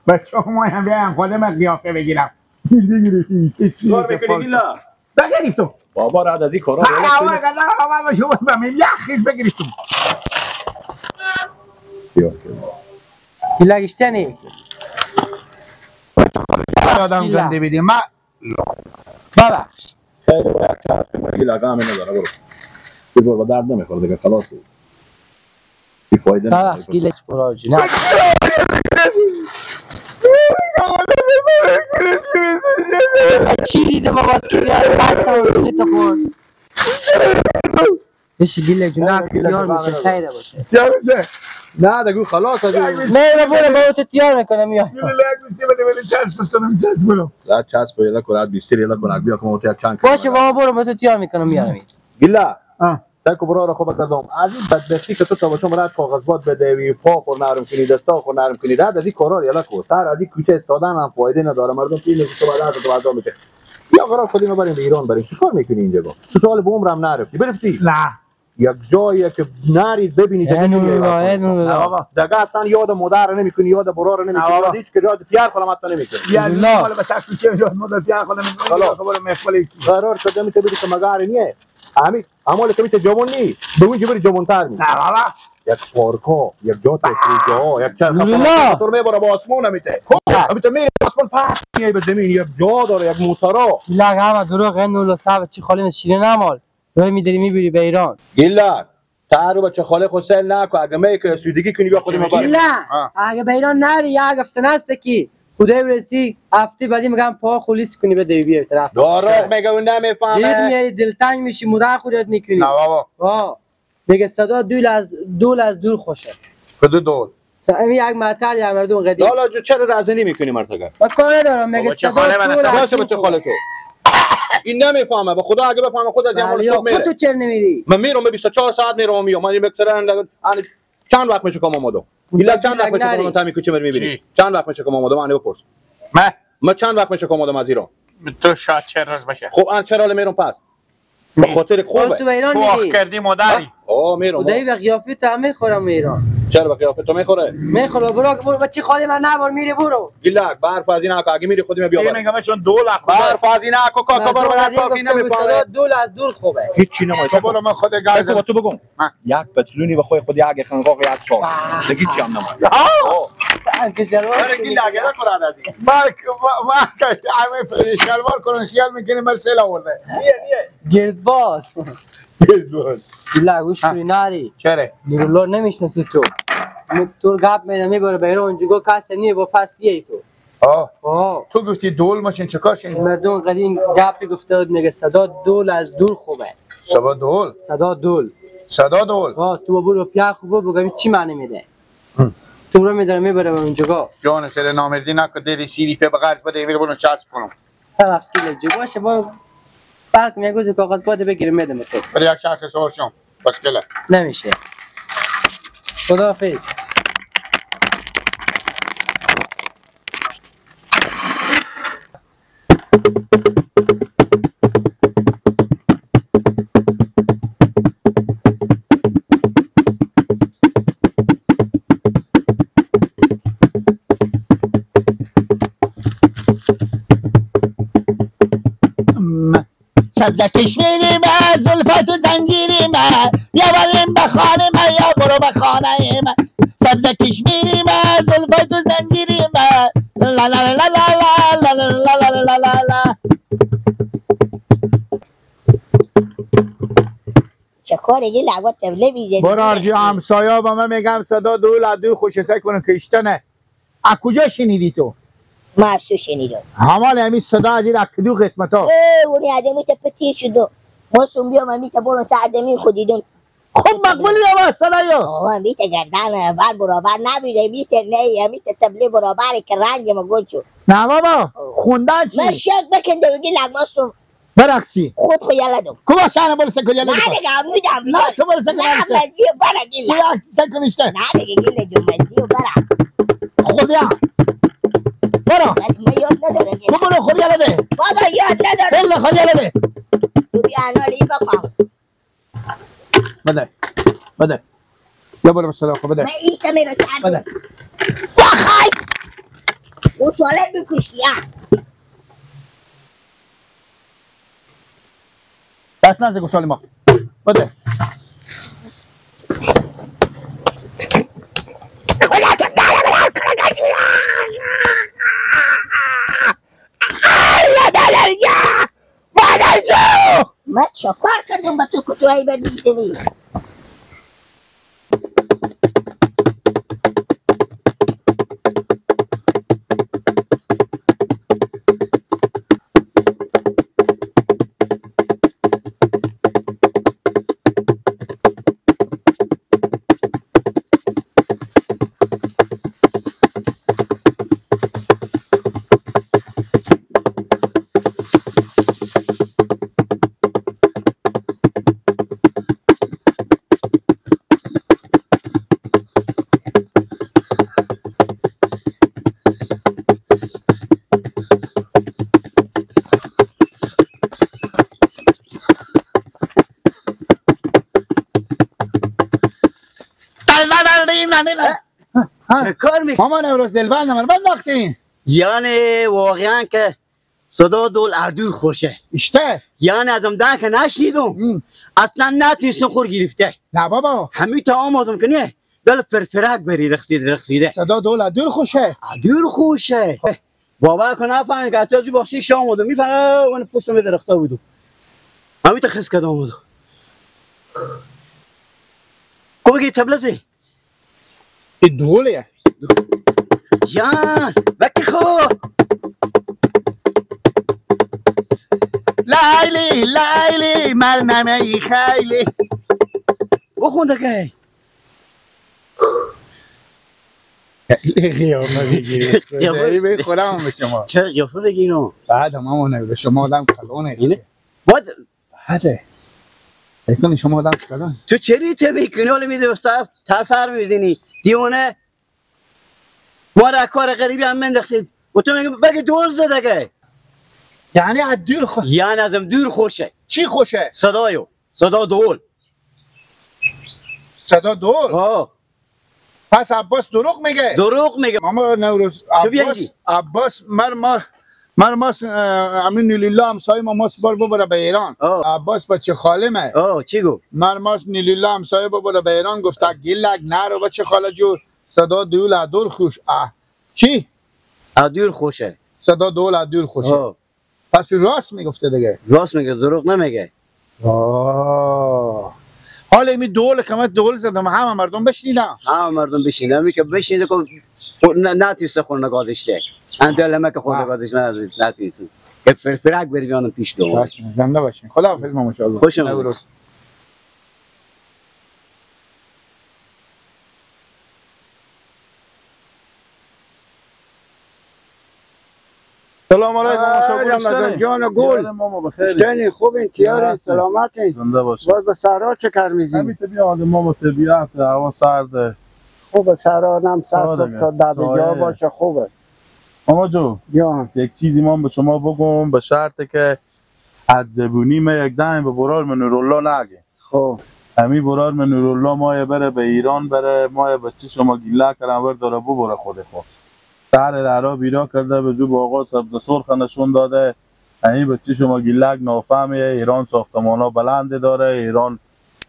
بچه ما هم بیایم خودم قیافه بگیرم. کار میکنی گیلا؟ بگیری تو بابا رد از این کارا. بگیری تو. گیلا گشتنی آدم گنده بیدیم من ببخش. خیلی باید چسب کنی گیلا، غم نداره، برو برو با درد نمیخوره دیگه، خلاص بی فایده. ببخش گیلا براجی نه چی دیده بابا که دستم تو خورد. بشه گیلا جون یار میشه خیره باشه. یار میشه. نه دیگه خلاص. نه برو برو تو تیار میکنم میای. لا چسب یلا کن 20 یلا کن بیا که ما چند باشه بابا برو با تو تیار میکنم میارم. گیلا تک برو را خوب کردم از این بدبختی که تو تا بچم رد کاغذ باد بده و پا خور نرم کنی، دستا خور نرم کنی، رد از این کارا یلا کو سر از این کوچه استادن هم فایده نداره. مردم پیل تو بعد تو بعد میشه. یا قرار خودی بریم به ایران بریم. چیکار میکنی اینجا با تو سال به عمرم نرفتی برفتی؟ نه یک جایی که نرید ببینید دیگه اصلا یاد مادر نمیکنی، یاد برار نمیکنی، یاد هیچ که یاد پیار خودم حتی نمیکنی. یعنی مال بچه کوچه یاد مادر پیار خودم نمیکنی. قرار شده میته بری که مگار نیه امی امال که میته جوان نی به اون بری جوان‌تر می. نه بابا یک پارکا، یک جا تفریح‌ها، یک چرخ تو میبره با آسمان میته. میته میره آسمان پس میای به زمین. یک جا داره، یک موتورا. گیلا همه دروغ نولو صاحب چی خالی شیرین نمال. روی میداری میبری به ایران. گیلا تعارو بچه خاله خود سیل نکو، اگه می که سودگی کنی بیا خودم ببر. گیلا اگه به ایران نری یا گفتن است کی خدای برسی هفته بعدی میگم پا خلیص کنی بده بیای طرف. دروغ میگه اون نمیفهمه. دید میای دلتنگ میشی مدر خودت میکنی. نه بابا. آه میگه صدا دول از دور خوشه. کدو دول؟ این یک معطل یا مردم قدیم. لالا جو چرا راضی نمیکنی مرتگه؟ من کار ندارم میگه صدا دول. باشه بچه خاله تو. این نمیفهمه به خدا، اگه بفهمه خود از یه صبح میره. تو چرا نمیری؟ من میرم 24 ساعت میرم میام. من بکسرن چند وقت میشه که اومدم. ایلا چند وقت میشه که من تامی کوچه میری میبینی؟ چند وقت میشه که اومدم؟ من بپرس. من چند وقت میشه که اومدم از ایران؟ تو شاید 4 روز باشه. خب ان چرا حالا میرم پس؟ به خاطر خوبه. تو ایران میری؟ تو کردی مادری. آه میرم. خدایی به قیافه تو میخورم ایران. چرا به قیافه تو میخوره؟ میخوره. برو برو بچه خالی من نبر میری برو. گیلک برف از این اگه میری خودم بیا. میگم چون 2 لک برف از این اکو کاکا برو برو کافی نمیفهمه. دول از دور خوبه. هیچ نمای. تو برو من خود گاز تو بگم. یک پتلونی به خود یک خنقاق یک سال. دیگه چی هم نمای. انت شلوار گیلک نه از این. مارک مارک شلوار کنن خیال میکنی مرسل آورده. نیه نیه. گردباز. گردباز. گیلا گوش کنی ناری. چرا؟ نورالله نمیشناسی تو. تو گپ میدم میبره به ایران اونجا کسی نیه با پس بیای تو. آه. تو گفتی دول ماشین چیکار شین؟ مردم قدیم گپی گفته بود میگه صدا دول از دور خوبه. صدا دول؟ صدا دول. صدا دول. آه تو برو پیا خوبه بگم چی معنی میده؟ تو رو میداره میبره به اونجا. جان سر نامردی نکن دلی سیری په قرض بده میره برو چسب کنم. ببخش گیلا جو باشه با فرق میگوز کاغذ باد بگیرم میدم تو. برای یک شخص سوار شم. مشکله. نمیشه. خداحافظ. سبز کشمیری من زلفت و زنجیری من یا بریم به خانه من یا برو به خانه من. سبز کشمیری من زلفت و زنجیری من لا لا لا لا لا لا لا لا لا لا. چه کاری یه لغوت تبله میزنی؟ برو آرجی همسایا با من میگم صدا دو دو خوش سعی کنم کشتنه. از کجا شنیدی تو؟ ما از تو شنیدم. همال همین صدا از این کدو قسمت ها؟ اونی آدمی تا پتیر شدو. ما سون بیام همی تا برو سه آدمی خودیدون. خب مقبولی آوا صدا یا؟ آه همی تا گردن بر برابر نبیده همی تا نه همی تا تبله برابر که رنگ ما گل شد. نه بابا خوندن چی؟ من شک بکنده بگی لغماستون برقصی. خود خو یلا دو. کو شانه برو سکل یلا دو. نه دیگه میدم. نه تو برو سکل نه مزی برا گیلا. تو یک سکل اشته. نه دیگه گیلا جو مزی برا. خودیا. برو. من یاد ندارم. تو برو خود یلا ده. بابا یاد ندارم. بله خود یلا ده. تو بیا انالی بفهم. بده. بده. یا برو بسلا خو بده. من ایشتا میرو سعد. بده. وخای. گوساله بکشی. دست نزد گوساله ما بده. من چه کار کردم به تو که تو ای بد میشوی؟ چه کار میکنی؟ مامان امروز دلبند من بنداختین. یعنی واقعا که صدا دول اردوی خوشه. اشته؟ یعنی ازم ده که نشنیدم اصلا نتونستم خور گرفته. نه بابا همین تا آمادم که نه دل فرفرک بری رقصیده رقصیده. صدا دول اردوی خوشه. اردوی خوشه. بابا که نفهمید که از تو باخشی شام آمدم میفهمم من پشتم درختا بودم. همین تا خس کردم آمدم. کو بگی تبلزی؟ این دوله جان بکی خو لیلی لیلی من نمی خیلی بخون دیگه. خیلی قیافه بگیری خدایی به خودم به شما. چرا قیافه بگی اینو؟ بعد هم همونه به شما آدم کلونه اینه باید بعده بکنی شما آدم کلونه. تو چرا ته میکنی؟ حالا میده تا سر میزنی دیوانه ما را کار غریبی هم منداختید و تو میگی بگی دور زده دیگه. یعنی از دور خوش. یعنی ازم دور خوشه. چی خوشه؟ صدایو صدا دول. صدا دول؟ آه. پس عباس دروغ میگه. دروغ میگه. ماما نوروز عباس مر ما امین نیلیلا همسایه ما ماس بار ببره به ایران. عباس بچه خالمه. چی گفت؟ مر ماس نیلیلا همسایه ببره به ایران گفت گیلک نرو بچه خاله جو صدا دول دور خوش. چی؟ دور خوشه. صدا دول دور خوشه. پس راست میگفته دیگه. راست میگه دروغ نمیگه. حالا می دول که من دول زدم همه مردم بشنیدم. همه مردم بشنیدم می که بشنیده که نتیسته خون نگاه داشته. انت لما که خون نگاه داشته نتیسته. که فرفرک بری بیانم پیش دو. زنده باشین. خداحافظ ما ماشاءالله. خوش آمدید. سلام علیکم رمضان جان گل. اشتنی خوبین تیارین سلامتین. زنده باشین. باز به صحرا چه کار میزنی؟ همین طبیعت ما طبیعت هوا سرده. خوبه صحرا آدم سر صبح تا ده جا باشه خوبه. ماما جو جان یک چیزی ما به شما بگم به شرط که از زبونی ما یک دم به برار من نورالله نگه. خب همین برار من نورالله مایه بره به ایران بره مایه بچه شما گیله کردن ور داره ببره خود خود. سر رارا بیرا کرده به جو آقا سبز سرخ نشون داده. این بچه شما گیلک نافهمیه. ایران ساختمانا بلند داره، ایران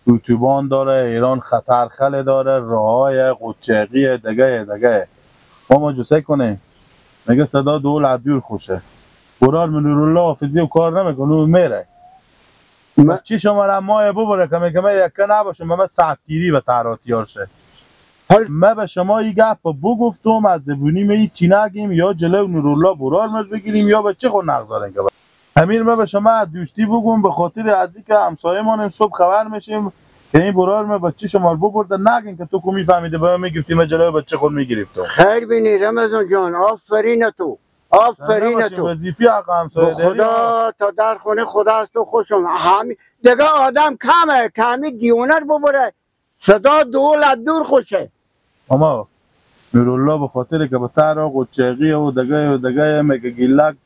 اتوبان داره، ایران خطر خله داره، راههای قچقی دیگه دیگه. ماما جو سه کنه میگه صدا دول دور خوشه. برار من نورالله حافظی و کار نمیکنه اون میره. چی شما را مایه ببره که میگه من یکه نباشم من ساعت تیری به تراتیار شه. ما به شما این گپ بگفتم از زبونی می چی نگیم یا جلو نورالله برار مز بگیریم یا به چه خود نگذاریم که امیر ما به شما از دوستی بگم به خاطر از اینکه همسایه مانیم صبح خبر میشیم که این برار ما بچه شما ببرده نگین که تو کو میفهمیده به ما میگفتیم ما جلو بچه خود میگرفتم. خیر بینی رمضان جان آفرین تو آفرین تو. وظیفه حق همسایه خدا تا در خونه خدا از تو خوشم. همین دیگه آدم کمه کمی دیونه ببره صدا دول از دور خوشه. اما نورالله به خاطر که به تراغ و چغی و دگه و دگه میگه گیلک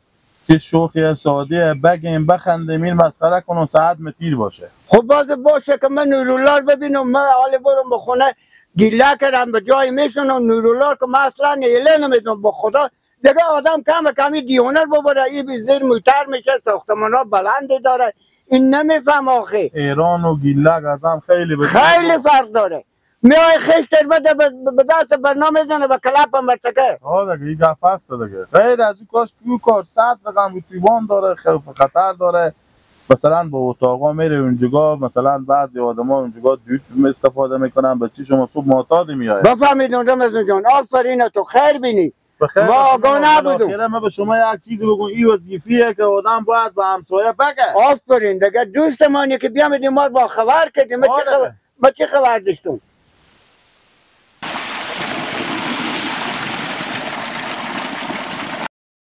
چه شوخی ساده بگیم بخندیم این مسخره کنم ساعت متیر باشه. خب باز باشه که من نورالله رو ببینم من حال برم به خونه گیله کردم به جای میشونم نورالله که من اصلا ایله نمیدونم با خدا دیگه آدم کم کمی دیونه ببره، این زیر موتر میشه، ساختمان ها بلند داره، این نمیفهم آخه. ایران و گیلک از هم خیلی خیلی فرق داره. میای خشتر بده به دست برنامه زنه به کلپ مرتکه. آه دیگه این گپ هست دیگه. غیر از این کاش کیو کار 100 رقم اتوبان داره، خوف خطر داره. مثلا با اتاقا میره اونجا، مثلا بعضی آدما اونجا دوت استفاده میکنن، بچه شما صبح معتاد میاد. بفهمید رمضان جان، آفرین تو، خیر بینی. ما آگاه نبودم. من به شما یک چیزی بگم، این وظیفه‌ایه که آدم باید به همسایه بگه. آفرین دیگه، دوست مانی که بیامدیم ما با خبر کردیم. ما چه خبر داشتم؟